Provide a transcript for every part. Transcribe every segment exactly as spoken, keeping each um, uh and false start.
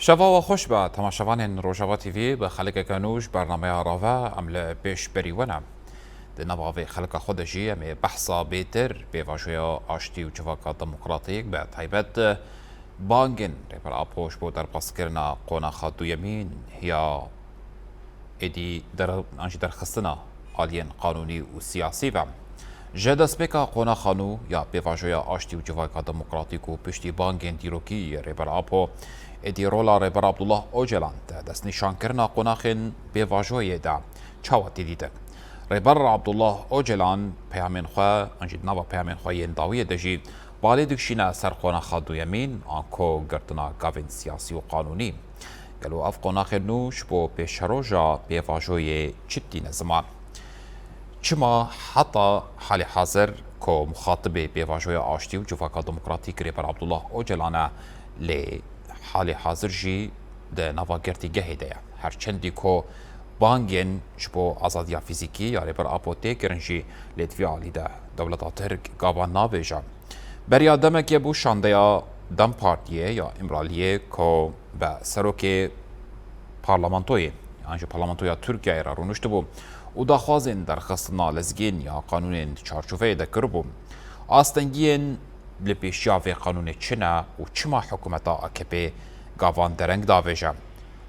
Çava we xweş be, temaşevanên Rojava T V, bi xelkeke nû ji bernameya Rave em li pêşberî we ne. Di nava vê xelka xwe de jî em ê behsa bêtir pêvajoya aştî û civaka demokratîk, bi taybet bangên Rêber Apo ji bo derbaskirina qonaxa duyemîn ya êdî der-, an jî derxistina aliyên qanûnî û siyasî ve. Ji destpêka qonaxa nû ya pêvajoya aştî û civaka demokratîk û piştî bangên dîrokî Rêber Apo, êdî rola Rêber Abdullah Ocalan di destnîşankirina qonaxên pêvajoyê de çawa tê dîtin? Rêber Abdullah Ocalan peyamên xwe, an jî di nava peyamên xwe yên dawiyê de jî balê dikişîne ser qonaxa duyemîn, anko girtina gavên siyasî û qanûnî. Gelo ev qonaxên nû ji bo pêşeroja pêvajoyê çi tîne ziman? Çima heta halê hazir ku muxatibê pêvajoya aştî û civaka demokratîk Rêber Abdullah Ocalan e, lê halê hazir jî di nava girtîgehê de ye? Her çendî ku bangên ji bo azadiya fîzîkî ya Rêber Apo tê kirin jî, lê di vî alî de dewleta Tirk gavan navêje. Beriya demekê bû şandeya DEM Partiyê ya Îmraliyê ku bi serokê parlamentoyê, yan jî parlamentoya Tirkiyeyê re rûniştibû û daxwazên derxistina lezgên ya qanûnên di çarçoveyê de kiribû. Astengiyên li pêşiya vê qanûnê çi ne û çima hikûmeta A K P gavan dereng davêje?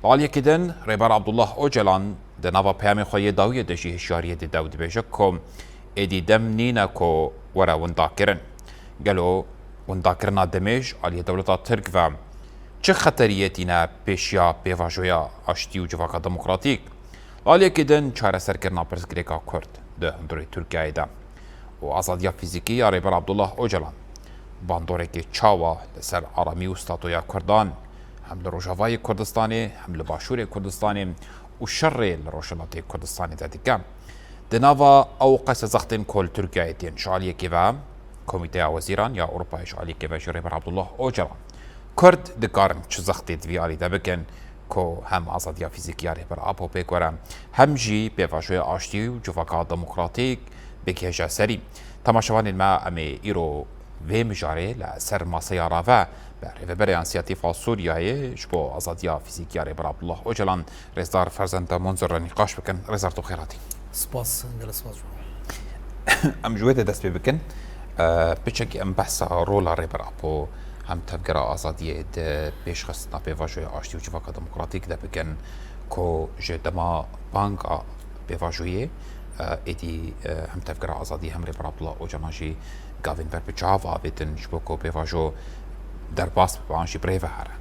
Li aliyekî din, Rêber Abdullah Ocalan di nava peyamê xwe yê dawiyê de jî hişyariyê dide û dibêje ku êdî dem nîne ku were windakirin. Gelo windakirina demê ji aliyê dewleta Tirk ve çi xeteriyê tîne pêşiya pêvajoya aştî û civaka demokratîk? Li aliyekî din, çareserkirina pirsgirêka Kurd di hundirê Tirkiyeyê de û azadiya fîzîkî ya Rêber Abdullah Ocalan bandorekê çawa li ser aramî û statoya Kurdan, hem li Rojavayê Kurdistanê, hem li Başûrê Kurdistanê û şerê li Rojhilatê Kurdistanê de dike? Di nava ew qese zextên ku li Tirkiyeyê tên, ji aliyekê ve Komîteya Wezîran ya Ewropayê, ji aliyekê ve jî Rêber Abdullah Ocalan, Kurd dikarin çi zextê di vî alî de bikin ku hem azadiya fîzîkî ya Rêber Apo pêk were, hem jî pêvajoya aştî û civaka demokratîk bigihêje serî? Temaşevanên me, em ê îro vê mijarê li ser maseya Rave bi rêveberê Însiyatîfa Sûriyeyê ji bo azadiya fîzîkî ya Rêber Abdullah Ocalan, rêzdar Ferzenda Munzir re nîqaş bikin. Rêzdar, tu xêr hatî. Spas, gelek spas ji bo. Em ji wê de dest pê bikin. E, piçekî em behsa rola Rêber Apo hem Tevgera Azadiyê di pêşxistina pêvajoya aştî û civaka demokratîk de bikin, ku ji dema banga pêvajoyê, e, êdî, e, hem Tevgera Azadî hem Rêber Abdullah Ocalan jî gavên ber bi çav avêtin ji bo ku pêvajo derbas bibe an jî bi rê ve here.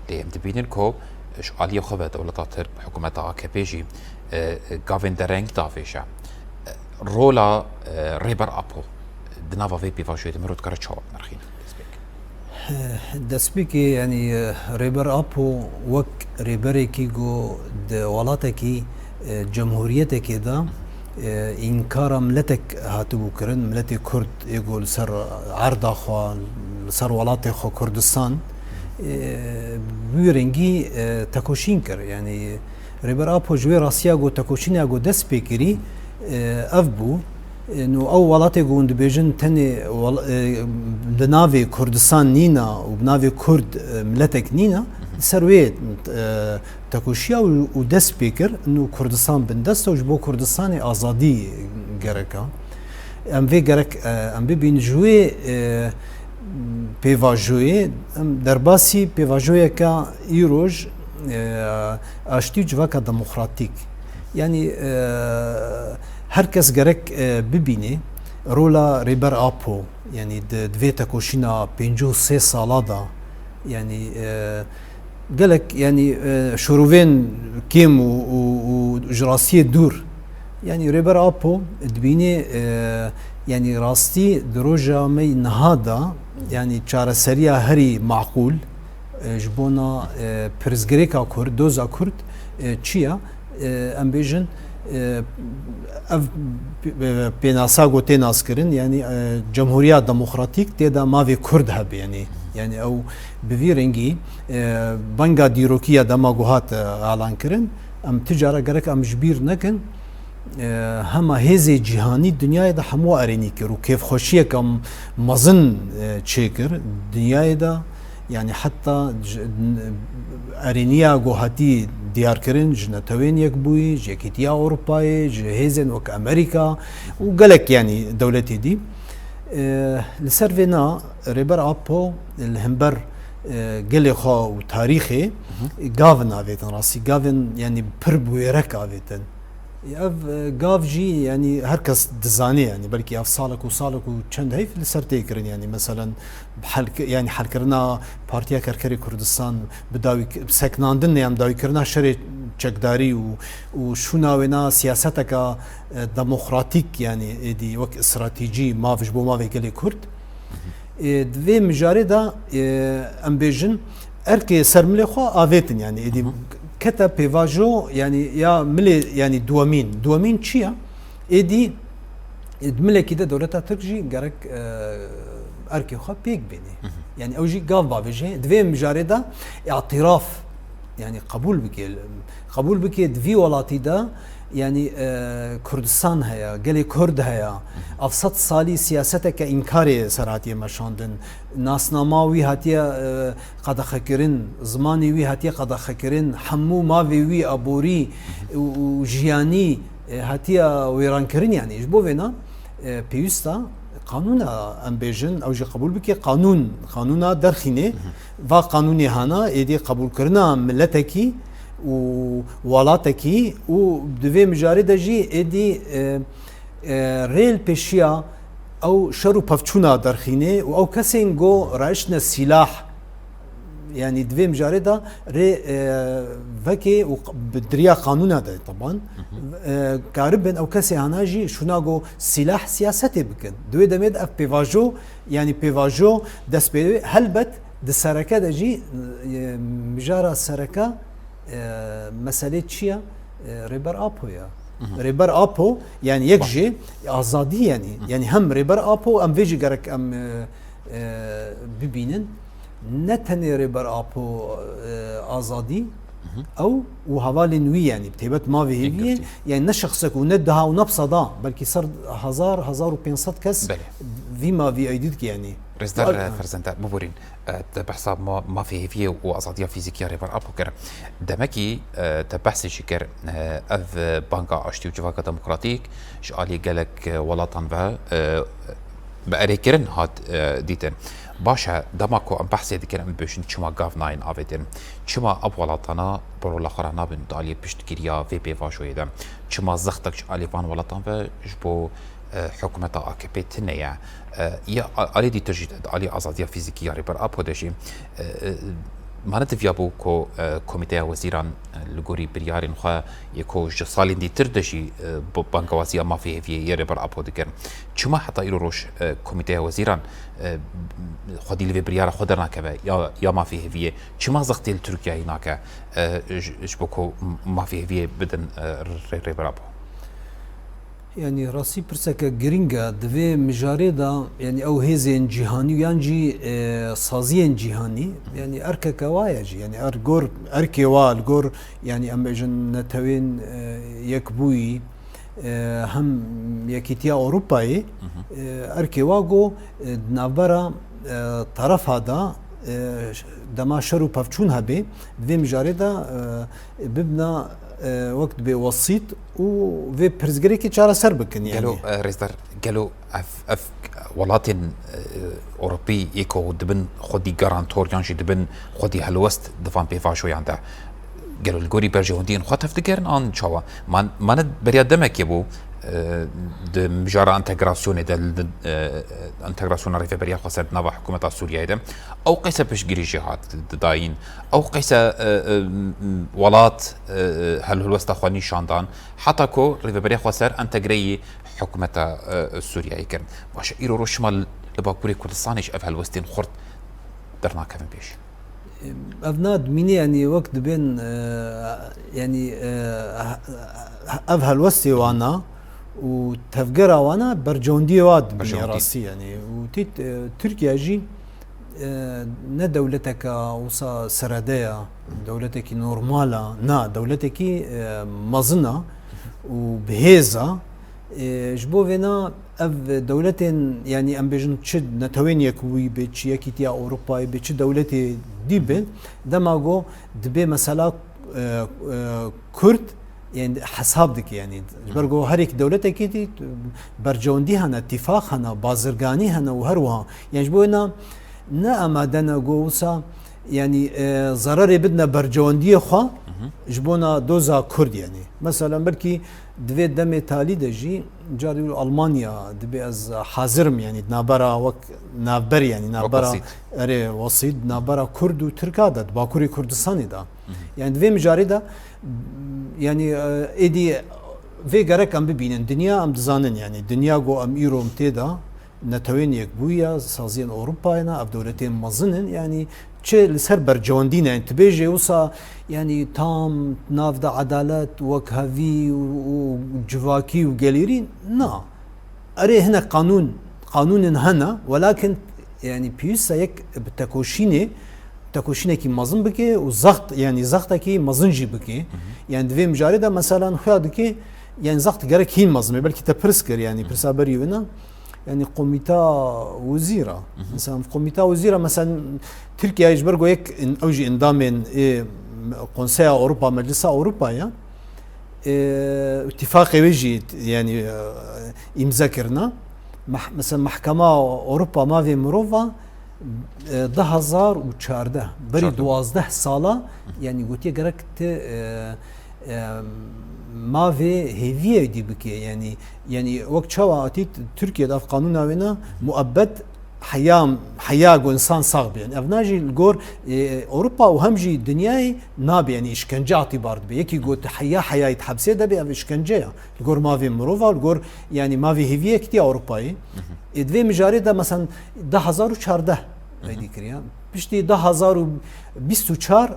Lê em dibînin ku ji aliyê xwe ve dewleta Tirk, hikûmeta A K P jî, e, gavên dereng davêje. E, rola, e, Rêber Apo di nava vê pêvajoyê de mirov dikare çawa binirxîne? Destpêk. Destpêkê, yanî, e, Rêber Apo wek rêberekî ku di welatekî, e, cemhuriyetekê de, e, înkara miletek hatibû kirin, miletê Kurd ê ku li ser erda xwe, li ser welatê xwe Kurdistan, e, bi wî rengî, e, tekoşîn kir. Yanî Rêber Apo ji wê rastiya ku tekoşîna ku dest pê kirî, e, ev bû. E, nû ew welatê ku hûn dibêjin tenê wel-, e, li navê Kurdistan nîna û bi navê Kurd, e, miletek nîna, li ser wê, e, tekoşiya û, û dest pê kir, nû Kurdistan bindest e û ji bo Kurdistanê azadî gerek e. Em vê gerek, e, em bibînin ji wê, e, pêvajoyê, em derbasî pêvajoyeke îroj, e, aştî û civaka demokratîk. Yanî, e, her kes gerek, e, bibîne rola Rêber Apo, yanî di, di vê tekoşîna pêncî û sê sala de, yanî, e, gelek, yanî, e, şorovên kêm û, û, û ji rastiyê dûr. Yanî Rêber Apo dibîne, e, yanî rastî di roja me yî niha de, yanî çareseriya herî maqûl, e, ji bona, e, pirsgirêka Kurd, doza Kurd, e, çi ye? E, em bêjin, e, ev p-, p-, pênasa ku tê naskirin, yanî, e, Cemhuriya Demokratîk tê de mavê Kurd hebe, yanî, yanî ew bi vî rengî, e, banga dîrokî ya dema ku hat, e, alankirin, em ti cara gerek em ji bîr nekin, e, hema hêzê cîhanî dinyayê de hemû erênî kir û kêfxweşiyeke mezin, e, çêkir dinyayê de. Yani heta ji, erêniya ku hatî diyarkirin ji Netewên Yekbûyî, ji Yekîtiya Ewropayê, ji hêzên wek Amerîka û gelek yani dewletê dî. E, li ser vêna Rêber Apo li hember, e, gelê xwe û tarîxê gavin avêtin rastî. Gavin yani pir bi wêrek avêtin. Ev, e, gav jî, yani, her kes dizane, yani, belkî ev salek û salek û çend heyf li ser tê kirin, yani, meselen, helk-, yani, helkirina Partiya Kerkerê Kurdistan bi dawî-, bi seknandin, yani, dawîkirina şerê çekdarî û, û şûna wêna siyaseteka, e, demokratîk, yani, êdî wek stratejî mav ji bo mavê gelê Kurd. E, di vê mijarê de, e, em bêjin, erkê ser milê xwe avêtin, yani, êdî kete pêvajo, yani, ya milê, yani, duwemîn. Duwemîn çi ye? Êdî, e, di milekî de dewleta Tirk jî gerek, e, erkê xwe pêk bênê. Yani, ew jî gav bavêje. Di vê mijarê de îtiraf, yani, qebûl bike. Qebûl bike, di vî welatî de, yani, e, Kurdistan heye, gelê Kurd heye. Ev sed salî siyaseteke înkarê ser hatiye meşandin. Nasnama wî hatiye, e, qedexekirin, zimanê wî hatiye qedexekirin, hemû mavê wî aborî û, û jiyanî, e, hatiye wêrankirin, yani ji bo vêna, e, pêwîst e qanûna em bêjin, ew jî qebûl bike, qanûn, qanûna derxînê, va qanûnê hana êdî qebûlkirina miletekî û welatekî û di vê mijarê de jî êdî, e, e, rê li pêşiya ew şer û pevçûna derxînê û ew kesên go raiştine sîlah, yani di vê mijarê de rê, e, vekê û q-, bi diriya qanûna de teban, e, karibin ew kesê hana jî şûna go sîlah siyasetê bikin. Di wê demê de ev pêvajo, yani pêvajo dest pê wê. Helbet di sereke de jî, e, mijara sereke, e, meselê çi ye? E, Rêber Apo ye. Rêber Apo, yani yek jê azadî, yani. Yani hem Rêber Apo, em vê jî gerek em, e, e, bibînin. Ne tenê Rêber Apo, e, azadî, ew û hevalên wî, yani, bi taybet mavê hêviyê, yani ne şexsek û ne daha û ne bi seda, belkî ser hezar, hezar û pênc sed kes vî mavî eydî dike, yani. Rêzdar, e, Ferzende, biborîn, e, te behsa ma-, mafê hêviyê û azadiya fîzîkî ya Rêber Apo kir. Demekî, e, te behsê jî kir, e, ev, e, banga aştî û civaka demokratîk ji alî gelek, e, welatan ve, e, bi erêkirin hat, e, dîtin. Baş e, dema ku em behsê dikin, em dibêjin çima gav nayên avêtin? Çima ev welatana bi rola xwe re nabin di aliyê piştgiriya vê pêvajoyê de? Çima zextek ji alî van welatan ve ji bo, e, hikûmeta A K P tune ye? E, ya a-, alî dîtir jî di alî azadiya fîzîkî ya Rêber Apo de jî, e, e, mane diviya bû ku, e, Komîteya Wezîran, e, li gorî biryarên xwe yê ku ji salên dîtir de jî, e, bi bangewaziya mafê hêviyê yê Rêber Apo dikin. Çima heta îro roj, e, Komîteya Wezîran, e, xwedî li vê biryara xwe dernakeve ya, ya mafê hêviyê? Çima zextê li Tirkiyeyê nake, e, ji, ji bo ku mafê hêviyê bidin, e, rê-, Rêber Apo? Yani rastî pirseke girîng e. Di vê mijarê de, yani ew hêzên cîhanî yan jî, e, saziyên cîhanî, yani erkeke wa ye jî. Yani er gor, erkê wa li gor, yani em bêjin Netewên, e, Yekbûyî, e, hem Yekîtiya Ewropayê, e, erkê wa go, e, di navbera, e, terefa de, e, dema şer û pevçûn hebe, di vê mijarê de, e, bibna, e, wek dibê wesît û vê pirsgirêkê çareser bikin, yani. Gelo, e, Rêzdar, gelo ev, ev welatên, e, Ewropî yê ku dibin xwedî garantor yan jî dibin xwedî helwest di van pêvajoyan de, gelo li gorî berjewendiyên xwe tevdigerin an çawa? Man, mane beriya demekê bû, e, di mijara entegrasyonê de, li, e, entegrasyona Rêveberiya Xweser di nava hikûmeta Sûriyeyê de, ew qeyse piştgirî jê hat didayîn? Ew qeyse, e, e, m-, m-, welat, e, e, helwesta xwe nîşan dan, heta ku Rêveberiya Xweser entegreyî hikûmeta, e, Sûriyeyê kirin? Baş e, îro roj çima li, li Bakurê Kurdistanê jî ev helwestên xurt dernakevin pêş? Ev na dimîne, yani wek dibên, e, yani, e, ev helwestê wana û tevgera wana berjewendiyê wa dimîne. Berjewendî. Rastî, yani. Û tît, e, Tirkiye jî, e, ne dewleteke wisa serede ya, dewletekî normal a, na, dewletekî, e, mezin a û bi hêz a. E, ji bo vêna ev dewletên, yanî em bêjin çi Netewên Yekbûyî be, çi Yekîtiya Ewropayê be, çi dewletê dî be, dema go dibê mesela, e, e, Kurd, yanî hesab dike, yanî ji ber go her yek dewletekî dî bercewendî hene, tîfaq hene, bazirganî hene û her wiha. Yanî ji bo wêna ne amade ne go wisa, yanî, e, zererê bidine bercewendiyê xwe ji bona doza Kurd, yanî. Mesela belkî di vê demê talî de jî carî Almanya dibe ez hazir im, yanî di navbera wek navber, yanî navbera wesît. Erê, wesît, di navbera Kurd û Tirka de, di Bakurê Kurdistanê de. Yanî di vê mijarê de, yanî, e, êdî vê gerek em bibînin. Dinya em dizanin, yanî dinya go em îro em tê de, Netewên Yekbûyî ya, Saziyên Ewropayê ne, ev dewletên mezin in, yanî çi li ser bercewendî ne, yanî tu bêjê wisa, yanî tam nav de edalet, wekhevî û, û civakî û gelêrî, na. Erê hine qanûn, qanûnên hene, welakin yanî pêwîst e yek bi tekoşînê, tekoşînekî mezin bike û zext, yanî zextekî mezin jî bike. Yanî di vê mijarê de meselan xuya dike, yanî zext gerek hîn mezin be. Belkî te pirs kir, yanî pirsa berî wina. Yanî komîta wezîra. Mesela komîta wezîra, mesela Tirkiye ji ber go yek in-, ew jî endamên ê Konseya Ewropa, Meclisa Ewropa ya. E, îtîfaqê wê jî, yanî, e, îmze kirina. Meh-, mesela Mehkema Ewropa Mavê Mirova, e, du hazar û çardeh, berî duwazdeh sala, yanî gotiye gerek ti, e, e, mavê hêviyê dî bike, yanî, yanî wek çawa hatî Tirkiye de ev qanûna wêna muebbet heya, heya go insan sax be. Yanî ev na jî li gor, e, Ewropa û hem jî dinyayê nabe, yanî îşkence îtibar dibe. Yekî got heya heyayî di hepsê de be, ev îşkence ya. Li gor mavê mirova, li gor, yanî mavê hêviyê Yekîtiya Ewropayê. Ê, di vê mijarê de, mesela, du hazar û çardeh veydî kiriye. Piştî du hazar û bîst û çar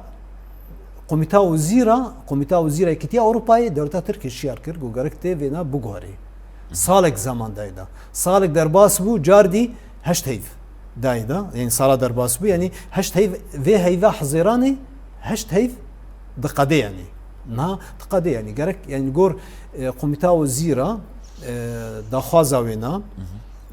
Komîta Wezîra, Komîta Wezîra Yekîtiya Ewropayê dewleta Tirkiyê şiyar kir, ku gerek tê vêna biguherê. Salek zeman dayê da. Salek derbas bû, cardî heşt heyv dayê da. Yanî sala derbas bû, yanî heşt heyv, vê heyva Hizêranê heşt heyv diqedê, yanî. Niha diqedê, yanî gerek, yanî gor, e, Komîta Wezîra, e, daxwaza wêna,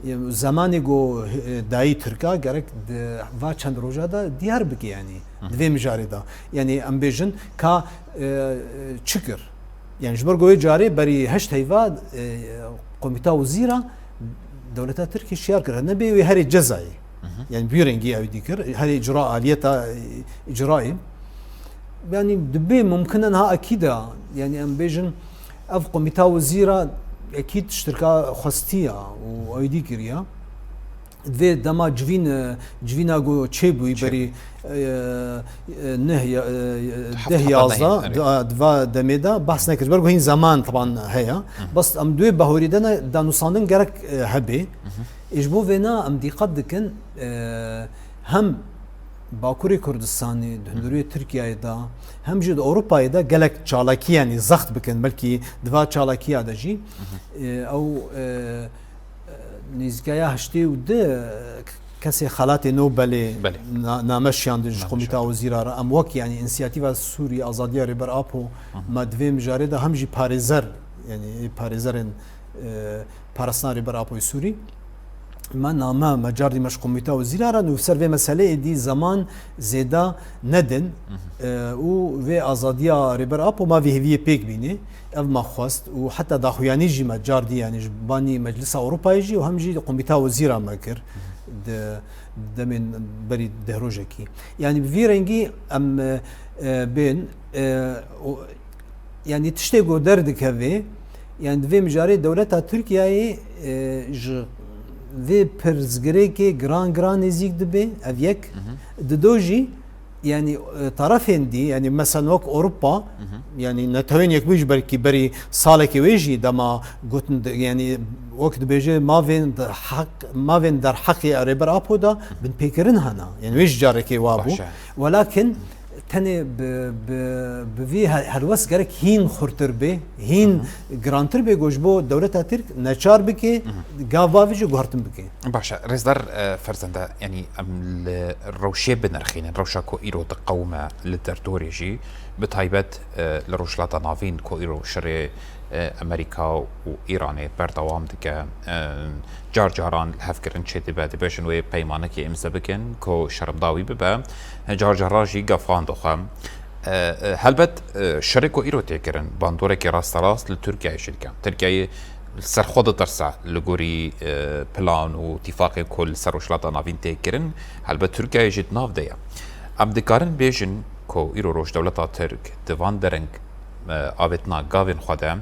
e, zemanê go, e, dayî Tirka gerek di va çend roja de diyar bike, yanî di vê mijarê de. Yanî em bêjin ka, e, çi kir? Yanî ji ber go wê carê berî heşt heyva, e, Komîta Wezîra dewleta Tirkiyê şiyar kir. Nebê wê herê cezayê. Yanî bi vî rengî ew dî kir. Herê icra, aliyeta, e, icrayê. Yanî dibê mumkin e niha ekîd e. Yanî em bêjin ev Komîta Wezîra ekîd tiştirka xwestiya û ew dî kiriya. Vê dema civîn, e, civîna ku çêbûyî berî, e, e, neh ya, e, deh yazdeh, di, di va demê de behs nekir. Ber ku hîn zeman taban heye. Bes em duê bahorî de ne, danûstandin gerek, e, hebe. Ê ji bo vêna em dîqet dikin, e, hem Bakurê Kurdistanê, di hundiriyê Tirkiyeyê de, hem jî di Ewropayê de gelek çalakî, yanî zext bikin. Belkî di va çalakiya de jî, e, ew, e, Nêzîkaya heştê û du kesê xelatê Nobelê na-, name şiyandin ji Komîta Wezîra re. Em wek, yanî, Însiyatîfa Sûrî, Azadiya Rêber Apo, me di vê mijarê de hem jî parêzer, yanî, parêzerên, e, parastina Rêber Apoyê Sûrî, me name, me cardî me ji Komîta Wezîra re, nû ser vê meseleyê êdî zeman zêde nedin, e, û vê azadiya Rêber Apo me vê hêviyê pêk bînê. Ev me xwest û heta daxuyanî jî me cardî, yanî ji banî Meclisa Ewropayê jî û hem jî Komîta Wezîra me kir di demên berî deh rojekî. Yanî bi vî rengî em, e, bên, e, û, yanî tiştê ku derdikeve, yanî di vê mijarê dewleta Tirkiyeyê, e, ji vê pirsgirêkê giran giran nêzîk dibe, ev yek. Dido jî, yanî, e, tarafên dî, yanî mesela wek Ewropa, yanî Netewên Yekbûyî ji belkî berî salekê wê jî dema gotin de, yanî wek dibêje mavên di heq, mavên derheqê Rêber Apo de binpêkirin hene. Yanî wê jî carekê wa bû. Welakin tenê bi, bi, bi vî he-, helwest gerek hîn xurtir bê, hîn girantir bê, ku ji bo dewleta Tirk neçar bike, gav bavêje, guhertin bike. Baş e, rêzdar, e, Ferzende, yanî em li rewşê binirxînin, rewşa ku îro diqewime li derdorê jî, bi taybet, e, li Rojhilata Navîn ku îro şerê, e, Amerîka û Îranê berdewam dike. E, car caran li hevkirin çêdibe, dibêjin wê peymanekê îmze bikin ku şermdawî bibe. Car caran jî gefan dixwe. E, e, helbet, e, şerê ku îro tê kirin, bandorekê rasterast li Tirkiyeyê jî dike. Tirkiyeyê li ser xwe ditirse li gorî, e, plan û tîfaqê ku li ser Rojhilata Navîn tê kirin, helbet Tirkiyeyê jî di nav de ye. Em dikarin bêjin ku îro roj dewleta Tirk di van dereng, e, avêtina gavên xwe de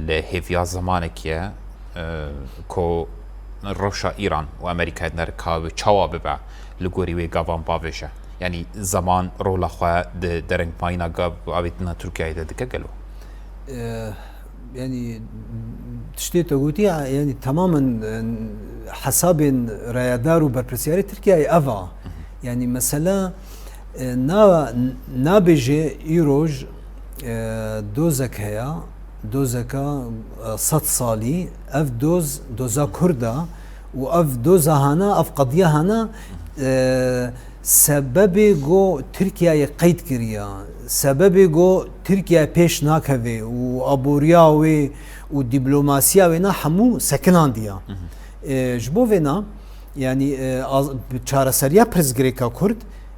li hêviya zemanekê ye, e, ku rewşa Îran û Amerîkayê di nerika wê çawa bibe li gorî wê gavan bavêje. Yanî zeman rola xwe di derengmayîna gav avêtina Tirkiyeyê de dike gelo? E, yanî tiştê te gotî, yanî temamen, e, hesabên rayedar û berpirsiyarê Tirkiyeyê ev a. Yanî mesela, e, na, nabêje îroj, e, dozek heye, dozeka, e, sed salî, ev doz, doza Kurd a û ev doza hana, ev qediya hana, e, sebebê ku Tirkiyeyê qeyd kiriya, sebebê ku Tirkiye pêş nakeve û aboriya wê û diplomasiya wê na hemû sekinandiya. E, ji bo vê na, yanî, e, az-, bi çareseriya pirsgirêka Kurd,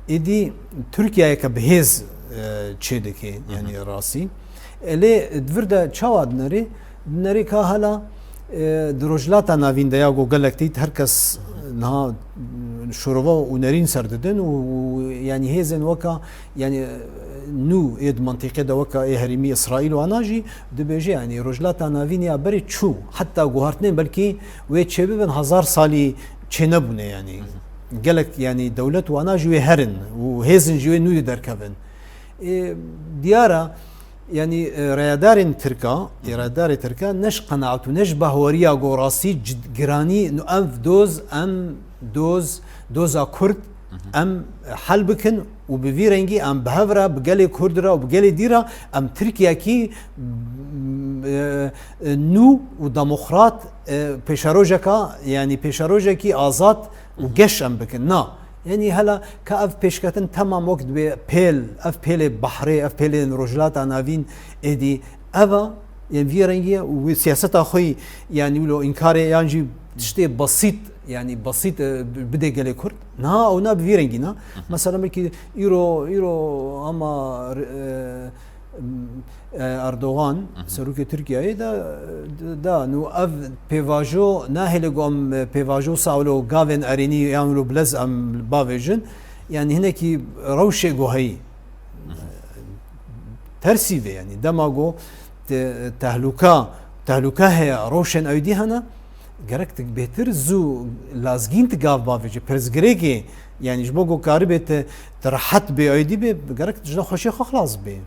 êdî Tirkiyeyeke bi hêz, e, çêdike, yanî rastî. E, lê di vir de çawa dinerê? Dinerê ka hala, e, di Rojhilata Navîn de ya ku gelek tît her kes niha şorova û nerîn ser didin û, û yanî hêzên weka, yanî, nû ê di mentiqê de weka ê herêmî Îsraîl û ana jî dibêje, yanî Rojhilata Navîn ya berê çû, heta guhartinên belkî wê çêbibin hezar salî çênebûne, yanî gelek, yanî dewlet û ana jî wê herin û hêzin jî wê nû yê derkevin. Ê, diyar e, yanî, e, rayedarên Tirka, ê rayedarê Tirka ne ji qenaet û ne ji bahweriya ku rastî cid-, giranî, nu ev doz, em doz, doza Kurd, em hel bikin û bi vî rengî em bi hev re, bi gelê Kurd re û bi gelê dî re em Tirkiyekî, m, e, e, nû û demokrat, e, pêşerojeka, yanî pêşerojekî azad û geş em bikin. Na. Yanî hela ka ev pêşketin temam wek dibê pêl, ev pêlê behrê, ev pêlên Rojhilata Navîn êdî ev a, yên vî rengî ye û wî siyaseta xwe yî, yanî wilo înkarê yan jî tiştê besît, yanî besît, e, bidê gelê Kurd. Niha ew na bi vî rengî na. Mesela belkî îro, îro ama, e, e, Erdogan, serokê Tirkiyeyê de, da, nû ev pêvajo nahêle ku em pêvajo wisa wilo gavên erênî yan wilo bilez em bavêjin. Yanî hinekî rewşê ku heyî. Tersî vê, yanî dema ku te-, tehlûka, tehlûka heye, rewşên ewî dî hene, gerek tu bêtir zû lazgîn tu gav bavêjî. Pirsgirêkê, yanî ji bo ku karibê te, te rehet bê, ewî dî bê, gerek tu ji xweşê xwe xilas bê.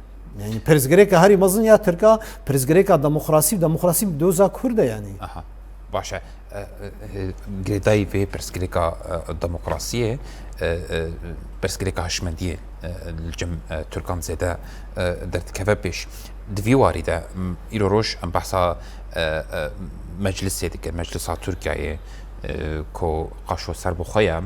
Yanî pirsgirêka herî mezin ya Tirka, pirsgirêka demokrasî, demokrasî doza Kurd e yanî. Aha, baş e. E, e, e, girêdayî vê pirsgirêka, e, demokrasiyê, e, e, pirsgirêka hişmendiyê, e, li cem, e, Tirkan zêde, e, derdikeve pêş. Di vî warî de, m, îro roj em behsa, e, e, meclisê dikin, Meclisa Tirkiyeyê, e, ku qaşo serbixwe ye,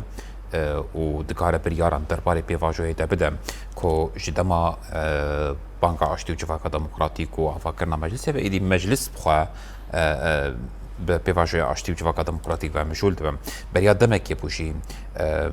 e, û dikare biryaran derbarê pêvajoyê de bide, ku ji dema, e, banga aştî û civaka demokratîk û avakirina meclisê ve êdî meclis bi xwe, e, e, bi pêvajoya aştî û civaka demokratîk ve mijûl dibe. Beriya demekê bû jî, e,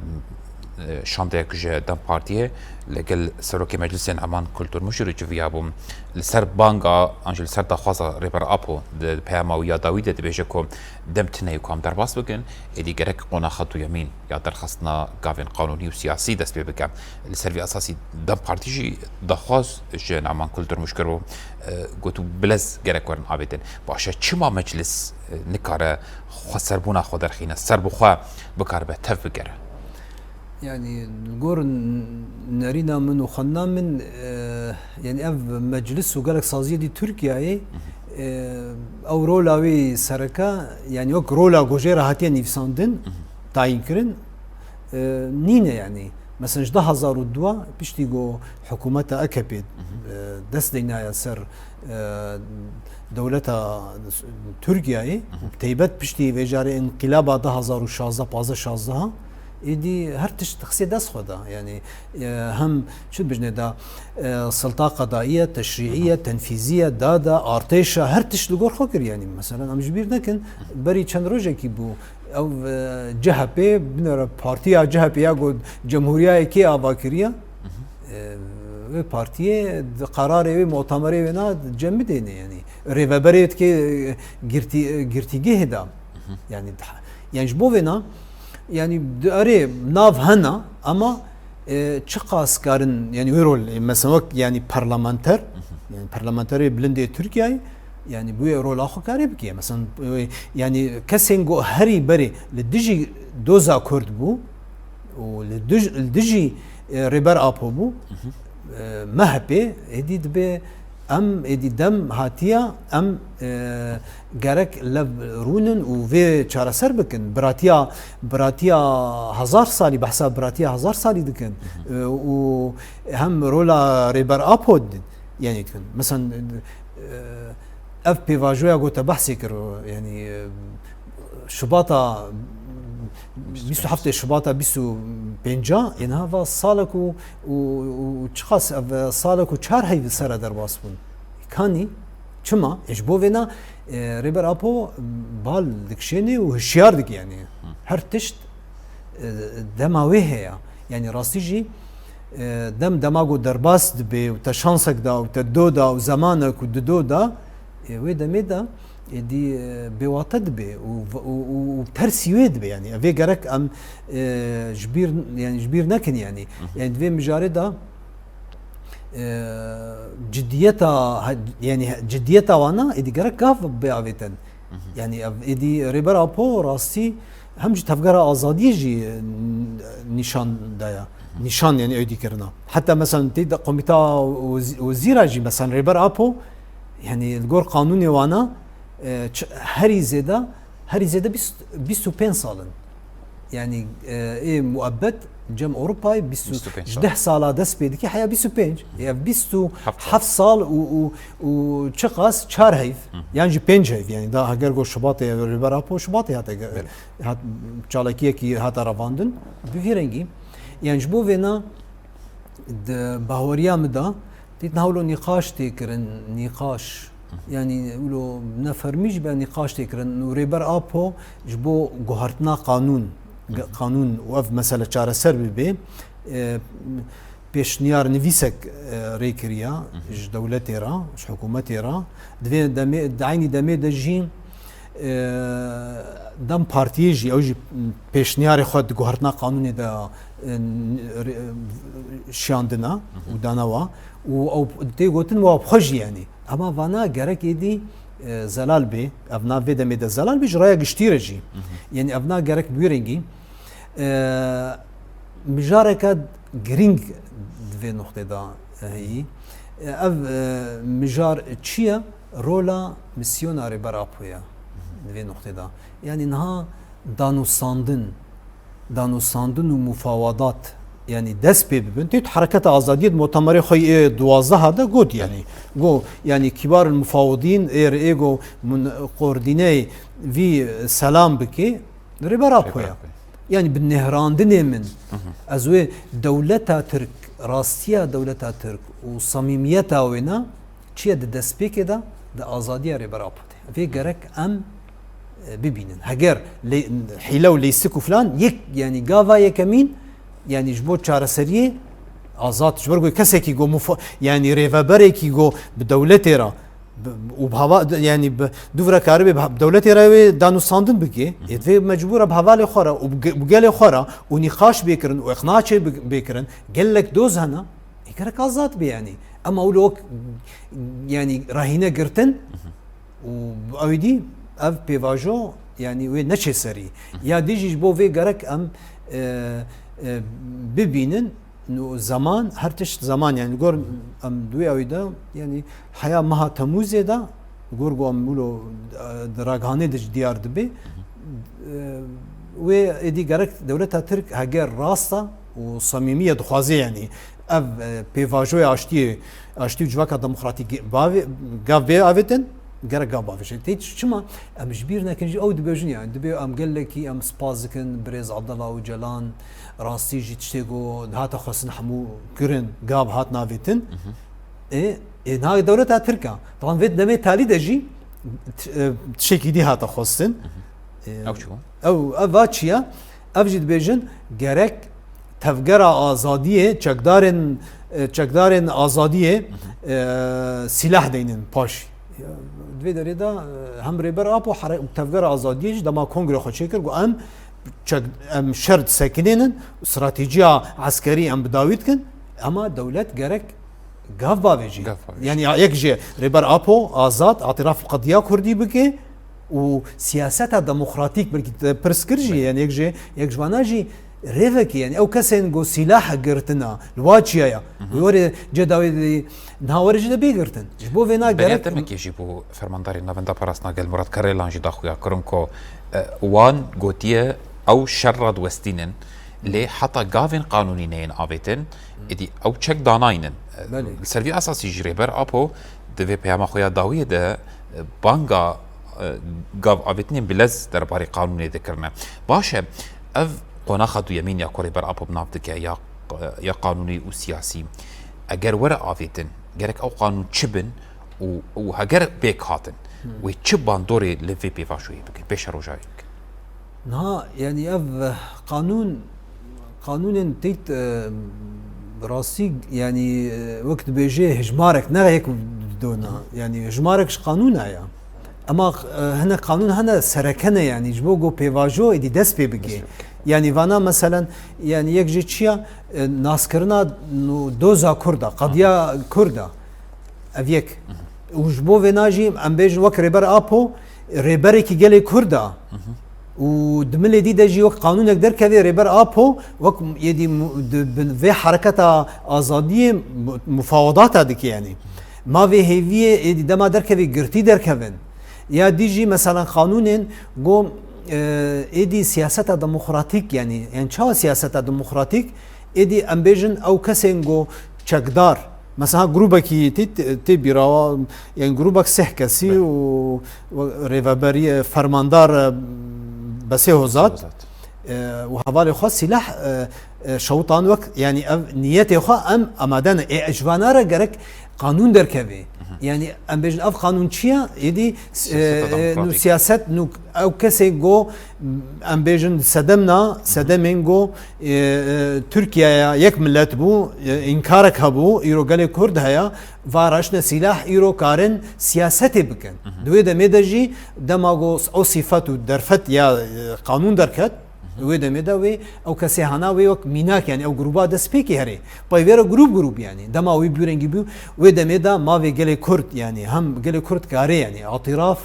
e, şandeyek ji DEM Partiyê li gel serokê meclisê Neman Kulturmuşî re civiyabû. Li ser banga an jî li ser daxwaza Rêber Apo di peyama wî ya dawî de dibêje ku dem tune ye ku em derbas bikin, êdî gerek qonaxa duyemîn ya derxistina gavên qanûnî û siyasî dest pê bike. Li ser vî esasî DEM Partî jî daxwaz ji Neman Kulturmuşî kiribû, e, gotibû bilez gerek werin avêtin. Baş e, çima meclis, e, nikare xweserbûna xwe derxîne, serbixwe bikaribe tev bigere? Yanî li gor n-, nerîna min û xwendina min, e, yanî ev meclis û gelek saziyê dî Tirkiyeyê, e, ew rola wê sereke, yanî wek rola ku jê re hatiye nivîsandin, tayîn kirin, e, nîne yanî. Mesela ji du hazar û dua piştî ku hikûmeta A K P, e, dest deynaye ser, e, dewleta Tirkiyeyê, bi teybet piştî vê carê înqilaba du hazar û şazdeh, pazdeh şazdeh, êdî her tişt xisê dest xwe da. Yanî, e, hem çi bijnê da, e, silta qedaiye, teşrîiye, tenfîziye, dada, artêşa, her tişt li gor xwe kir. Yanî, mesela, em ji bîr nekin, berî çend rojekî bû, ew, e, C H P, binêre partiya C H P ya ku cemhûriyayê kê ava kiriye, e, wê partiyê di qerarê wê, mutemerê wê na cem bidêne, yanî rêveberê dike, e, girtî-, e, girtîgehê de, yanî, yanî ji bo vê na, yanî di erê nav hena, ama, e, çiqas karin, yanî wê rol, e, mesela wek, yanî parlamenter, yanî parlamenterê bilindê Tirkiyeyê, yanî bûye rola xwe karê bike. Mesela, e, yanî kesên ku herî berê li dijî doza Kurd bû û li dij-, li dijî, e, Rêber Apo bû, e, M H P, êdî dibe em, êdî dem hatiya, em, e, gerek lev rûnin û vê çareser bikin. Biratiya, biratiya hezar salî, behsa biratiya hezar salî dikin. E, û hem rola Rêber Apo di-, yanî dikin. Mesela, e, ev pêvajoya ku te behsê kir, yanî, e, Şibata, bîst û heftê Şibata bîst û pênc, êniha va salek û, û, û çiqas ev salek û çar heyv li ser re derbas bûn. Kanî, çima? Ê, ji bo vêna, e, Rêber Apo bal dikişênê û hişyar dike, yanî her tişt, e, dema wê heye. Yanî rastî jî, e, dem dema ku derbas dibe û te şansek da û te do da û zemanek û di do da, e, wê demê de, êdî, e, bêwate dibe û, û, û, û tersî wê dibe, yanî. Ev ê gerek em, e, ji bîr, yanî ji bîr nekin, yanî. Yanî di vê mijarê de, e, cidiyeta, yanî cidiyeta wana êdî gerek gav bê avêtin. Yanî ev êdî Rêber Apo rastî hem ji Tevgera Azadiyê jî, e, nîşan daye. Nîşan, yanî êdî kirina. Heta mesela tê de Komîta Wez-, Wezîra jî mesela Rêber Apo, yanî li gor qanûnê wana, e, ç-, herî zêde, herî zêde bîst, bîst û pênc sal in. Yanî, e, ê muebbet cem Ewropayê bîst û pênc sal. Ji deh sala dest pê dike heya bîst û pênc. Ev bîst û heft sal û, û, û çiqas çar heyv, yan jî pênc heyv, yanî da heger got Şubatê, Rêber Apo Şubatê hate ge-, hat, çalakiyekî hate revandin. Bi vî rengî, yanî ji bo vêna di bahweriya min de, dît niha wilo nîqaş tê kirin, nîqaş. Yanî wilo ne fermî jî be nîqaş tê kirin. Û Rêber Apo ji bo guhertina qanûn, ge-, qanûn û ev mesele çareser bibe, e, pêşniyar nivîsek, e, rê kiriya ji dewletê re, ji hikûmetê re. Di vê demê, di eynî demê de jî, e, dem partiyê jî, ew jî pêşniyarê xwe di guhertina qanûnê de, e, n-, re-, şiyandina û dana wa. Û ew tê gotin wa bi xwe jî, yanî. Ama vana gerek êdî, e, zelal bê, ev nav vê demê de zelal bê, ji raya giştî re jî. Yanî ev nav gerek bi wî rengî, e, mijareke girîng di vê noqtê de, e, heyî. E, ev, e, mijar çi ye? Rola misyona Rêber Apo ye di vê noqtê de. Yanî niha danûstandin, danûstandin û mufawadat, yanî dest pê bibin. Tê hereketa azadiyê di mutemerê xwe yê duwazdeh de got, yanî got, yanî kibar mufawidîn ê re ê got mun-, koordîneyê vî selam bike, Rêber Apo ye. Yanî bi nêhrandinê min, ez wê dewleta Tirk, rastiya dewleta Tirk û samîmiyeta wê ne, çi ye di destpêkê de, di azadiya Rêber Apo de. Vê gerek em, e, bibînin. Heger lê-, hîle û lîstik û filan, yek, yanî gava yekemîn, yanî ji bo çareseriyê azad, ji ber ku kesekî ku mufa-, yanî rêveberekî ku bi dewletê re, bi, û bi hava, yanî bi, dûvre karibe bi dewletê re wê danûstandin bike, ê divê mecbûr e bi hevalê xwe re û bi ge-, bi gelê xwe re û nîqaş bê kirin û iqna çê bi-, bê kirin, gelek doz hene, ê gerek azad bê, yanî. Ema wilo wek, yanî, rehîne girtin û ew dî ev pêvajo, yanî, wê neçê serî. Ya dî jî ji bo vê gerek em, e, e, bibînin, no, zeman, her tişt zeman, yanî, gor em di wê ew de, yanî, heya meha Temûzê de, gor ku em wilo, e, di ragihanê de ji diyar dibe, e, wê êdî gerek dewleta Tirk heger rast e, û samîmiyê dixwaze, yanî ev, e, pêvajoya aştiyê, aştî û civaka demokratîk bavê-, gav bê avêtin, gerek gav bavêje. Tê çima em ji bîr nekin jî ew dibêjin, yanî dibê em gelekî em spas dikin birêz Abdullah Ocalan, rastî jî tiştê ku dihate xwestin hemû kirin, gav hat navêtin. Ê, ê, niha dewleta Tirk a. Taban vê demê talî de jî t-, e, tiştekî dî hate xwestin. Ê, Ew çi bû? Ew, ev va çi ye? Ev jî dibêjin gerek tevgera azadiyê, çekdarên, e, çekdarên azadiyê, e, sîlah deynin paşî. Ya, di vê derê de, e, hem Rêber Apo here-, tevgera azadiyê jî dema kongre xwe çêkir, got, em çek-, em şer disekinênin, stratejiya eskerî em bi dawî dikin, ema dewlet gerek gav bavêjî. Gav bavêjî. Yanî yek jê Rêber Apo azad, îtiraf bi qediya Kurdî bike û siyaseta demokratîk, belkî te pirs kir jî, Belê. Yanî yek jê, yek ji vana jî rêvekê, yanî ew kesên ku sîlah girtina, li wa çiya ya. Hı hı. Wê were cê dawê di, niha were jî de bê girtin. Ji bo vêna Beriya gerek demekê jî bû fermandarê Navenda Parastina Gel Murat Karaylan jî daxuya kirin ku, e, wan gotiye ew şer radiwestînin, lê heta gavên qanûnî neyên avêtin, êdî ew çek danaynin. Belê. Li ser vî esasî jî Rêber Apo di vê peyama xwe ya dawiyê de, e, banga, e, gav avêtinên bilez derbarê qanûnê dikirine. Baş e, ev qonaxa duyemîn ya ku Rêber Apo bi nav dike ya, ya qanûnî û siyasî, eger were avêtin, gerek ew qanûn çi bin û, û heger pêk hatin, Hmm. wê çi bandorê li vê pêvajoyê bikin, pêşerojayê bikin? Niha, yanî ev, eh, qanûn, qanûnên têt, eh, rastî, yanî, eh, wek dibêje hejmarek, ne yek dona. Hı. Yanî hejmarek ji qanûna ya. Ema, eh, hinek qanûn hene sereke ne, yanî ji bo ku pêvajo êdî dest pê bike. Dest pê bike. Yanî vana meselen, yanî yek jê çi ya, eh, naskirina no-, doza Kurd a, qediya Kurd a. Ev yek. Hı hı. Û ji bo vêna jî em bêjin wek Rêber Apo, rêberekî gelê Kurd a. Hı hı. Û di milê dî de jî wek qanûnek derkevê, Rêber Apo wek êdî mu-, di bin vê hereketa azadiyê mu-, mufawedata dike, yanî. Ma vê hêviyê êdî dema derkevê girtî derkevin. Ya dî jî mesela qanûnên go, e, êdî siyaseta demokratîk, yanî, yanî çawa siyaseta demokratîk? Êdî em bêjin ew kesên go çekdar, mesela grûbekî tê, tê bîra, yanî grûbek seh kesî Belê. û, û rêveberî, e, fermandar, e, Besê Hozat, Hozat. e, û hevalê xwe sîlah, e, e, şewitan wek, yanî ev niyetê xwe em amade ne. Ê, ji vana re gerek qanûn derkeve. Hı hı. Yanî em bêjin ev qanûn çi ye? Êdî, Siyaseta e, demokratîk. nû siyaset, nû ew kesê go, em bêjin sedemna, sedemên go, e, e, Tirkiyeya yek millet bû, e, înkarek hebû, îro gelê Kurd heye, va raştine sîlah, îro karin siyasetê bikin. Hı hı. Di wê demê de jî dema go o sîfet û derfet ya, e, qanûn derket, Hı hı. wê demê de wê ew kesê hana wê wek mînak, yanî ew grûba destpêkê herê. Pey vê re grûp grûp, yanî dema wî bûrengî bû, wê demê de mavê gelê Kurd, yanî hem gelê Kurd karê, yanî îtiraf,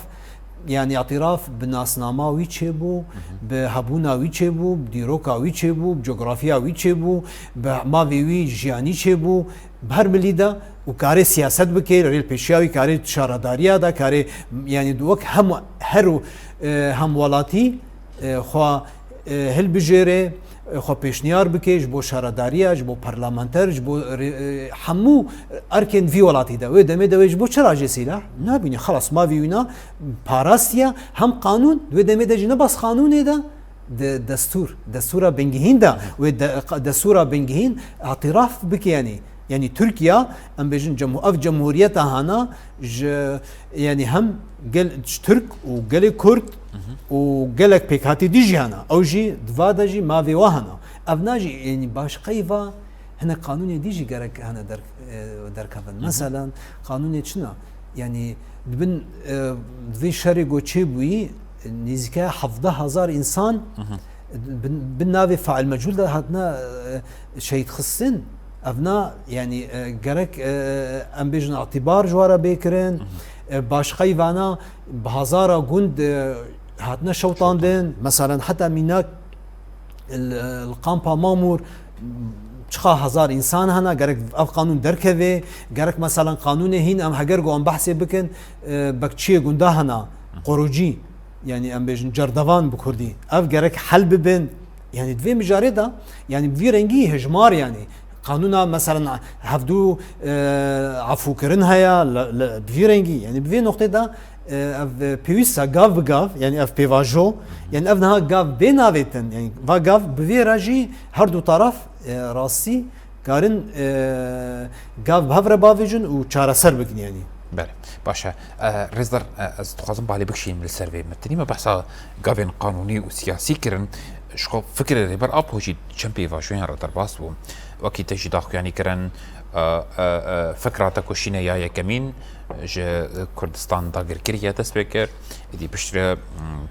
yanî îtiraf bi nasnama wî çêbû, Hı hı. bi hebûna wî çêbû, bi dîroka wî çêbû, bi cografiya wî çêbû, bi mavê wî jiyanî çêbû, bi her milî de û karê siyaset bike, li rê pêşiya wî karê şaredariya de, karê, yanî wek hem her û, e, hemwelatî, e, xwe, e, hilbijêre, e, xwe pêşniyar bike ji bo şaredariya, ji bo parlamenter, ji bo rê-, e, hemû erkên vî welatî de. Wê demê de wê ji bo çi rajê sîlah? Nabînî, xelas, mavî wîna parastiye, hem qanûn, wê demê de jî ne bas qanûnê de, de-, destûr, destûra bingehîn de, wê de-, destûra bingehîn îtiraf bike, yanî, yanî Tirkiye, em bêjin cemhû-, ev cemhûriyeta hana ji, yanî hem gel-, ji Tirk û gelê Kurd Hı hı. û gelek pêkhatî dî jî hene. Ew jî di va de jî mavê wa hene. Ev na jî, yanî başqeyî va hinek qanûnê dî jî gerek hene der-, e, derkevin. Hı hı. Meselen, qanûnê çi ne? Yanî di bin, e, di vê şerê go çêbûyî, nêzîke hevdeh hezar însan Hı hı. bin, bin navê fail mecûl de hatine, e, şehîd xistin. Ev na, yanî, e, gerek, e, em bêjin îtîbar ji we re bê kirin. Hı hı. E, başqeyî vana bi hezara gund, e, hatine şewitandin. Şewitandin. Meselen heta mînak li, li kampa Mamûr çiqa hezar însan hene, gerek ev qanûn derkeve, gerek meselen qanûnê hîn em heger ku em behsê bikin, e, bekçiyê gunda hene, Hı. qorûcî, yanî em bêjin cerdevan bi kurdî. Ev gerek hel bibin. Yani di vê mijarê de, yani bi vî rengî hejmar, yani qanûna mesela hevdû, e, efûkirin heye, li, li, bi vî rengî, yani bi vê noqtê de, e, ev, e, pêwîst e gav bi gav, yani ev pêvajo, yani ev niha gav bê navêtin, yani va gav bi vê re jî her du taraf, e, rastî karin, e, gav bi hev re bavêjin û çareser bikin, yani. Belê, baş e. E, Rêzdar, e, ez dixwazim balê bikişînim li ser vê metinî. Me behsa gavên qanûnî û siyasî kirin. Ji xwe fikrê Rêber Apo jî çend pêvajoyan re derbas bû. Wekî te jî daxuyanî kirin, e, e, e, fikra te ku şîne ya yekemîn ji Kurdistan dagir kiriye dest pê kir. Êdî piştre, m,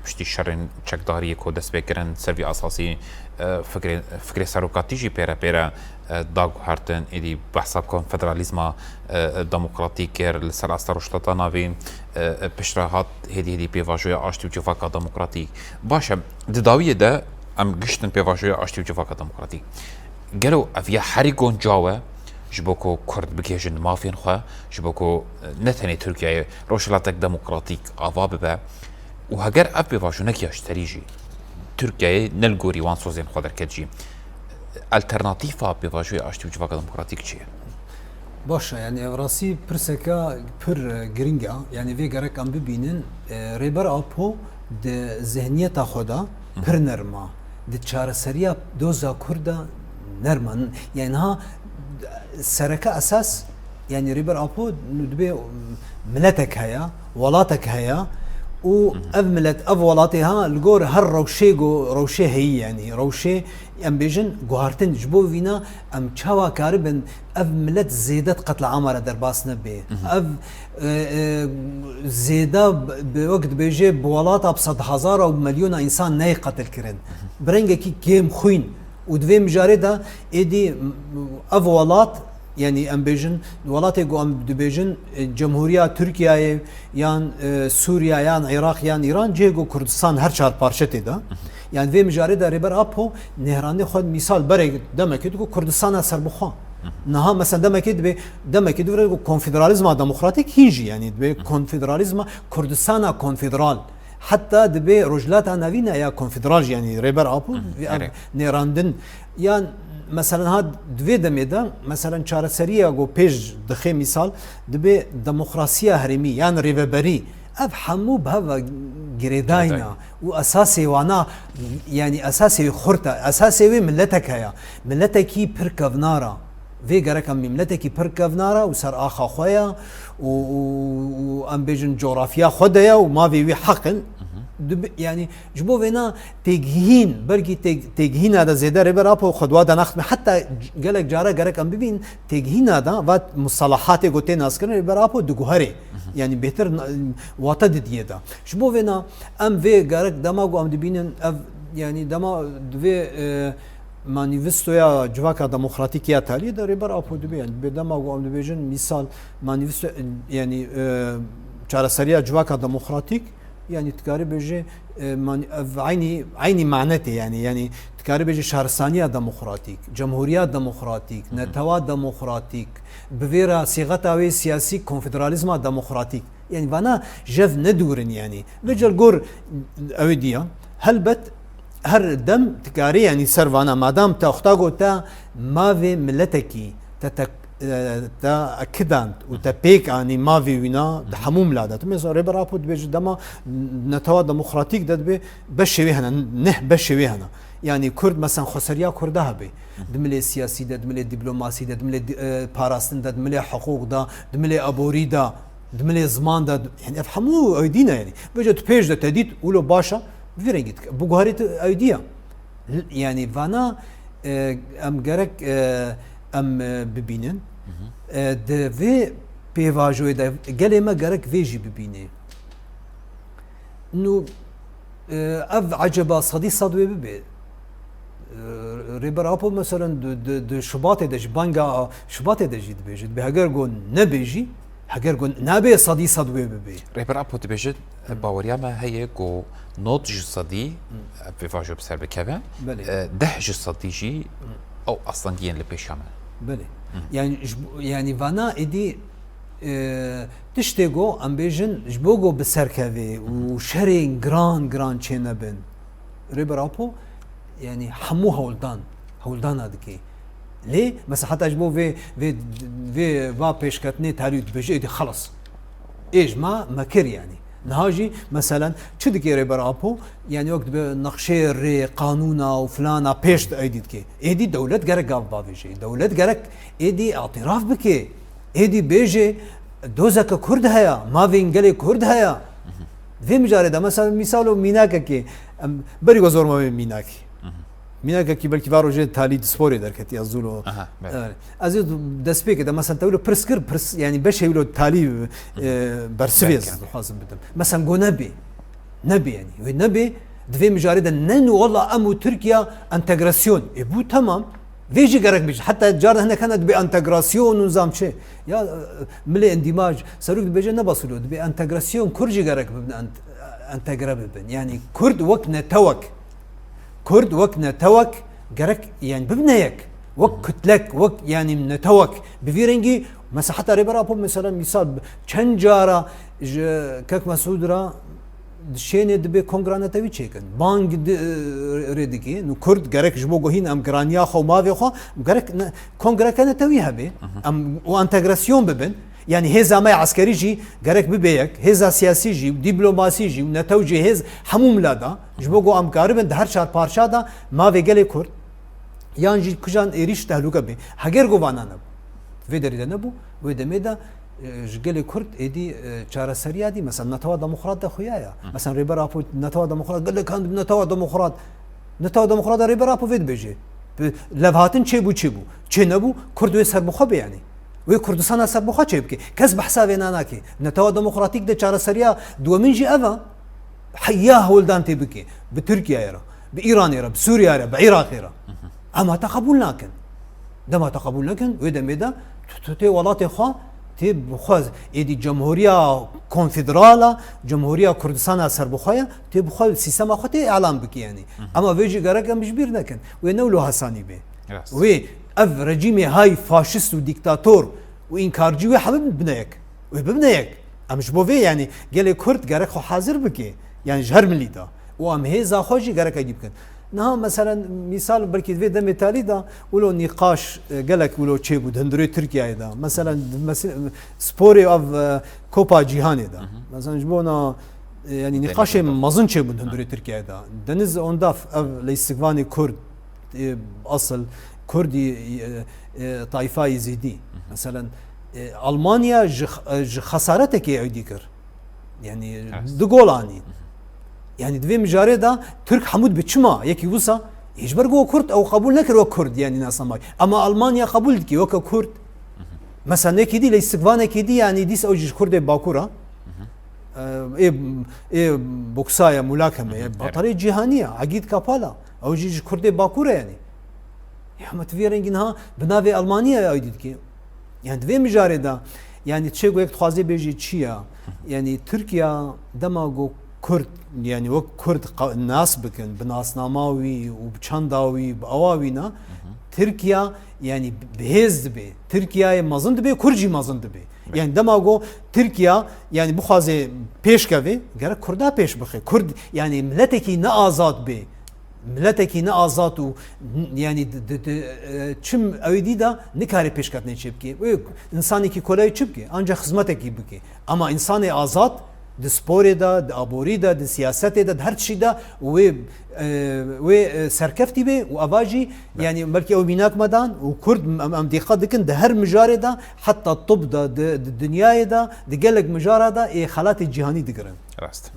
piştî şerên çekdariyê ku dest pê kirin, ser vî esasî, e, fikrê, fikrê serokatî jî pêre pêre, e, da guhertin. Êdî behsa konfederalîzma, e, e, demokratîk kir, li ser asta Rojhilata Navîn, e, e, piştre hat hêdî hêdî pêvajoya aştî û civaka demokratîk. Baş e, di dawiyê de em giştin pêvajoya aştî û civaka demokratîk. Gelo ev ya herî goncaw e ji bo ku Kurd bigihêjin mafên xwe, ji bo ku, e, ne tenê Tirkiyeyê rojhilatek demokratîk ava bibe û heger ev pêvajo nekiya ji serî jî Tirkiyeyê ne li gorî wan sozên xwe derket jî, alternatîfa pêvajoyê aştî û civaka demokratîk çi ye? Baş e, yani ev rastî pirseke pir, e, giring e. Yani vê gerek em bibînin, e, Rêber Apo di zihniyeta xwe de pir nerm e. Di çareseriya doza Kurd de nerm e. Yani niha sereke esas, yani Rêber Apo dibê miletek heye, welatek heye û ev milet, ev welatê ha li gor her rewşê go, rewşê heyî, yani rewşê, em bêjin, guhartin. Ji bo vîna em çawa karibin ev milet zêde di qetleama re derbas nebe? Ev, e, e, zêde bi, bi wek dibêje bi welata bi sedhezara û milyona însan neyê qetil kirin. Bi rengekî kêmxwîn û di vê mijarê de êdî, m, ev welat, yani em bêjin, welatê ku em dibêjin, e, Cemhuriya Tirkiyeyê yan, e, Sûriye yan Iraq yan Îran, cihê ku Kurdistan her çar parçe tê de. Yani vê mijarê de Rêber Apo nêhrandê xwe mîsal berê demekê digo Kurdistana serbixwe. Niha mesela demekê dibê, demekê dibê ku konfederalizma demokratîk hîn jî, yani dibê konfederalizma Kurdistana konfederal. Heta dibê Rojhilata Navîn ya konfederal jî, yani Rêber Apo, ev nêrandin. Yan mesela ha di vê demê de, mesela çareseriya ku pêş dixê mîsal, dibê demokrasiya herêmî yan rêveberî, ev hemû bi hev ve girêdayî ne. Û esasê wana, yani esasê wê xurt e, esasê wê miletek heye. Miletekî pir kevnar e. Vê gerek em bî miletekî pir kevnar e û ser axa xwe ye û, û, û em bêjin coğrafya xwe de ye û mavê wî heq in. Dibi-, yani ji bo vêna têgihîn, belkî têg-, têgihîna de zêde Rêber Apo xwe di wa de naxistibin. Heta gelek cara gerek em bibînin têgihîna de va mustalahatê ku tê naskirin Rêber Apo diguherê. Yani bêtir na-, wate didiyê de. Ji bo vêna em vê gerek dema ku em dibînin ev, yani dema divê, e, manîvistoya Civaka Demokratîk ya Taliyê de Rêber Apo dibê, yani dibê dema ku em dibêjin mîsal manîvisto, yani, e, çareseriya Civaka Demokratîk, yani dikarî bêje, e, man-, ev eynî, eynî mane tê, yani, yani dikarî bêje şaristaniya demokratîk, cemhuriya demokratîk, netewa demokratîk, bi vê re sîxeta wê siyasî konfederalîzma demokratîk. Yani vana jev ne dûr in yani. Vêca li gor ew ê diya. Helbet her dem dikarî yani ser vana madam te xwe ta got te mavê miletekî te, te, e, te ekidand û te pêk anî mavê wîna di hemû mila de. Tu mesela Rêber Apo dibêje dema netewa demokratîk de dibê beşê wê hene, neh beşê wê hene. Yani Kurd mesela xweseriya Kurda hebe. Di milê siyasî de, di milê dîplomasî de, di milê di-, e, parastin de, di milê hiqûq de, di milê aborî de, di milê ziman de, yani ev hemû ew dî ne yani. Vêca tu pêş de te dît, wilo baş e, bi vî rengî dike. Biguherî tu ew dî ye. L-, yani vana, e, em gerek, e, em, e, bibînin. E, di vê pêvajoyê de gelê me gerek vê jî bibîne. Nû, e, ev eceba sedî sed wê bibe? E, Rêber Apo, meselen, di, di, di Şubatê de jî, banga Şubatê de jî dibêje. Dibê heger got nebê jî, heger got nabê sedî sed wê bibe. Rêber Apo dibêje, baweriya me heye ku nod ji sedî, ev pêvajo bi ser bikeve, Belê. e, deh ji sedî jî ew astengiyên li pêşa me. Belê. Yani ji bo, yani vana êdî, e, tiştê ku em bêjin ji bo ku bi ser kevê û şerên giran giran çê nebin. Rêber Apo Yanî hemû hewldan, hewldana dike. Lê mesela heta ji bo vê, vê, vê va pêşketinê talî dibêje, êdî xelas. Ê ji ma me kir yanî. Niha jî meselen çi dike Rêber Apo? Yanî wek dibe nexşeyê rê, qanûna û filana pêş de êdî dike. Êdî dewlet gerek gav bavêje. Dewlet gerek êdî îtiraf bike. Êdî bêje dozeke Kurd heye, mavên gelê Kurd heye. Vê mijarê de mesela mîsal û mînakekê, em berî ku zor me wê mînakê. Mînakekî belkî va rojê talî di sporê derketiya zûlo. Aha, belê. Evet. Ez ê destpêkê de mesela te wilo pirs kir, pirs, yanî beşê wilo talî, e, bersivê ez dixwazim bidim. Mesela go nebê. Nebê yanî. Wê nebê, di vê mijarê de ne wela em û Tirkiye entegrasyon. E bû temam. Vê jî gerek bêje. Heta car de hinek hene dibê entegrasyon û nizam çi. Ya, e, milê endîmaj, serok dibêje ne basûlo, dibê entegrasyon, Kurd jî gerek bibin ent-, entegre bibin. Yanî Kurd wek netewek. Kurd wek netewek gerek, yanî bibine yek. Wek kutlek, wek yanî netewek. Bi vî rengî, mesela heta Rêber Apo mesela mîsal çend cara ji Kek Mesûd re dişênê dibê kongra netewî çêkin. Bang di, rê dikê. Nû Kurd gerek ji bo guhîn em giraniya xwe û mavê xwe gerek ne, kongreke netewî hebe. Em û entegrasyon bibin. Yanî hêza me ya eskerî jî gerek bibe yek, hêza siyasî jî, dîplomasî jî û netew jî hêz hemû mila da. Ji bo ku em karibin di her çar parça da mavê gelê Kurd yan jî kujan êrîş tehlûke bê. Heger ku vana nebû. Vê derî de nebû, wê demê de, e, ji gelê Kurd êdî, e, çareseriya dî, mesela netewa demokrat de xuya ya. Mesela Rêber Apo netewa demokrat, gelek hand netewa demokrat. Netewa demokrat de Rêber Apo vê dibêje. Bi levhatin çêbû, çêbû. Çê nebû, Kurd wê serbixwe bê yanî. Wê Kurdistana serbixwe çêbike. Kes behsa vê nanake. Netewa Demokratîk de çareseriya duwemin jî ev e. Heya hewldan tê bike. Bi Tirkiyeyê re, bi Îranê re, bi Sûriyeyê re, bi Iraqê re. Em heta qebûl nakin. Dema te qebûl nekin, wê demê de tu, tu tê welatê xwe, tê bi xwe êdî cemhuriya konfederala, cemhuriya Kurdistana serbixwe ye, tê bi xwe sîstema xwe tê îlan bikî yanî. Ama vê jî gerek em ji bîr nekin. Wê ne wilo hesanî bê. Rast. Wê ev rejîmê hay faşist û dîktator û înkarcî wê hebe bine yek. Wê bibine yek. Em ji bo vê, yanî gelê Kurd gerek xwe hazir bike. Yanî ji her milî de. Û em hêza xwe jî gerek êdî bikin. Niha meselen mîsal belkî di vê demê talî de wilo nîqaş, e, gelek wilo çêbû di hundirê Tirkiyeyê de. Meselen di mesi-, sporê ev, e, Kopa Cîhanê de. Meselen ji bona, e, yanî nîqaşê mezin çêbûn di hundirê Tirkiyeyê de. Deniz Ondaf ev leysikvanê Kurd, e, asıl Kurdî, e, e, tayfa Êzidî. Meselen, e, Almanya ji x-, e, ji xesaretekê êdî kir. Yanî du gol anî. Yanî di vê mijarê de Tirk hemû dibe çima yekî wisa, ê ji ber ku Kurd ew qebûl nekir wek Kurd, yanî nasnamayî. Ama Almanya qebûl dikî weke Kurd. Mesela nekî dî, leysikvanekî dî, yanî dîs ew jî ji Kurdê Bakur e. E, ê, ê boksa ye, mulakeme ye, batarê cîhanî ye, Agît Kapal e. Ew jî ji Kurdê Bakur e yanî. Ya me tu vê rengî niha bi navê Almanya ya êdî dikê. Yani di vê mijarê de, yani çê ku yek dixwazê bêjî çi ya? Yani Tirkiya dema ku Kurd, yani wek Kurd qa-, nas bikin, bi nasnama wî û bi çanda wî, bi awa wî ne, Tirkiya yani bi hêz dibe. Tirkiyeyê mezin dibe, Kurd jî mezin dibe. Yani dema ku Tirkiya yani bixwaze pêş keve, gerek Kurda pêş bixe. Kurd yani miletekî ne azad be. Miletekî ne azad û n-, yanî di, di, di, e, çim ewî dî de nikare pêşketinê çê bike. Wê insanekî koleyê çi bike? Ancak xizmetekî bike. Ama insanê azad di sporê de, di aborî de, di siyasetê de, di her tişî de wê, e, wê, e, serkeftî be û eva jî, yanî belkî ew mînak me dan û Kurd em, em dîqet dikin di her mijarê de, heta tib de, di, di dinyayê de, di gelek mijara de ê xelatê cîhanî digirin. Rast.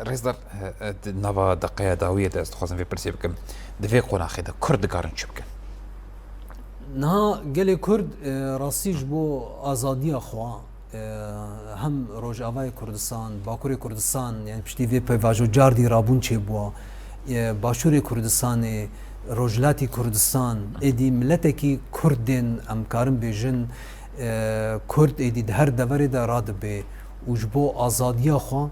Rêzdar, e, e, di nava deqeya dawiyê de ez dixwazim vê pirsê bikim. Di vê qonaxê de Kurd dikarin çi bikin? Niha gelê Kurd, e, rastî ji bo azadiya xwe, e, hem Rojavayê Kurdistan, Bakurê Kurdistan, yani piştî vê pêvajo cardî rabûn çêbûwa, e, Başûrê Kurdistanê, Rojhilatî Kurdistan, êdî miletekî Kurd, em karin bêjin, e, Kurd êdî di her deverê de radibe û ji bo azadiya xwe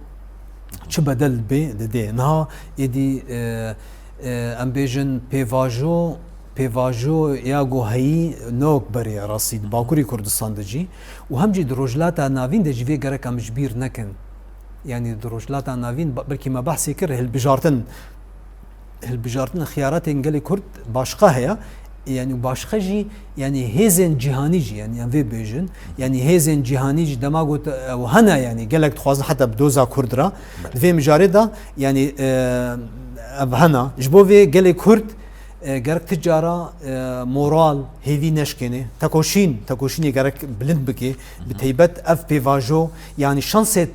çi bedel bê didê. Niha êdî, e, e, em bêjin pêvajo, pêvajo ya ku heyî ne wek berê ye rastî di Bakurê Kurdistan de jî û hem jî di Rojhilata Navîn de jî vê gerek em ji bîr nekin. Yanî di Rojhilata Navîn be-, belkî me behsê kir, hilbijartin hilbijartina xiyaretên gelê Kurd başqa heye. Yani başqa jî, yani hêzên cîhanî jî, yani em vê bêjin. Yani hêzên cîhanî jî dema got ew hene, yani gelek dixwazin heta bi doza Kurd re. Di vê mijarê de yani, e, ev hene. Ji bo vê gelê Kurd, e, gerek ti cara, e, moral, hêvî neşkêne. Tekoşîn, tekoşînê gerek bilind bike. Bi teybet ev pêvajo, yani şansê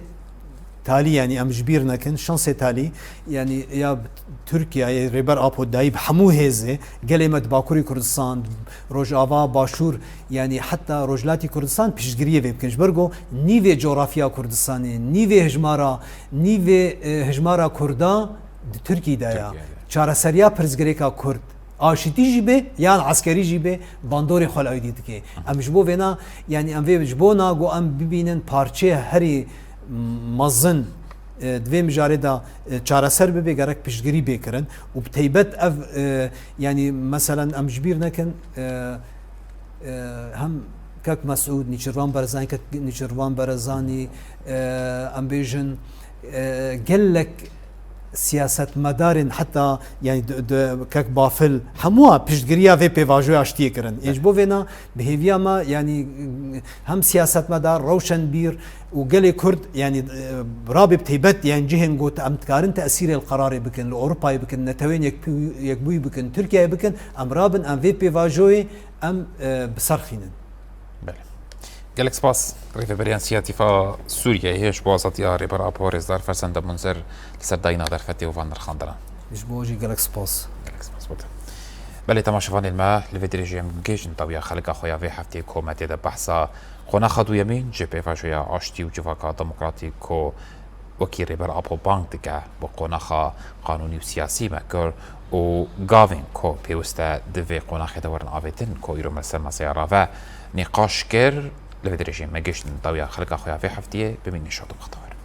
talî, yani em ji bîr nekin, şansê talî, yani ya bi Tirkiyeyê, Rêber Apo dayî bi hemû hêzê, gelê me di Bakurê Kurdistan, Rojava, Başûr, yani heta Rojhilatî Kurdistan piştgiriyê vê bikin. Ji ber ku nîvê coğrafya Kurdistanê, nîvê hijmara, nîvê, e, hijmara Kurda di Tirkiyê de ya. Tirkiyeyê de. Çareseriya pirsgirêka Kurd, aşitî jî bê, yan eskerî jî bê, bandorê xwe li ewdî dike. Em ji bo vêna, yani em vê ji bo na ku em bibînin parçeyê herî mezin, e, di vê mijarê de, e, çareser bibe, gerek piştgirî bê kirin û bi teybet ev, e, yani meselen em ji bîr nekin, e, e, hem kek Mesûd, Nîçirvan Barzanî, kek Nîçirvan Barzanî, e, em bêjin, e, gelek siyasetmedarên heta, yani d-, d-, kek Bafil, hemûa piştgiriya vê pêvajoya aştiyê kirin. Ê ji bo vêna bi hêviya me, yani hem siyasetmedar, rewşenbîr û gelê Kurd, yani, e, rabê bi teybet, yani cihên got em dikarin tesîrê li qerarê bikin, li Ewropayê bikin, Netewên Yekbû-, Yekbûyî bikin, Tirkiyeyê bikin, em rabin, em vê pêvajoyê em, e, bi ser xînin. Belê. Gelek spas. Rêveberiya Însiyatîfa Sûriyeyê ji bo azadiya Rêber Apo Rêzdar Ferzenda Munzer li ser dayîna derfetê û van nirxandinan. Ji bo jî gelek spas. Gelek spas bo te. Belê, temaşevanên me, li vê dirêjê em gihîştin dawiya xelika xwe ya vê hefteyê ku me tê de behsa qonaxa duyemîn ji pêvajoya aştî û civaka demokratîk ku wekî Rêber Apo bang dike bi qonaxa qanûnî û siyasî me kir û gavên ku pêwist e di vê qonaxê de werin avêtin ku îro me li ser meseya rave nîqaş kir. Li vê dirêjê me gihîştin dawiya xelika xwe ya vê heftiyê. Bimînin şad û bextewar.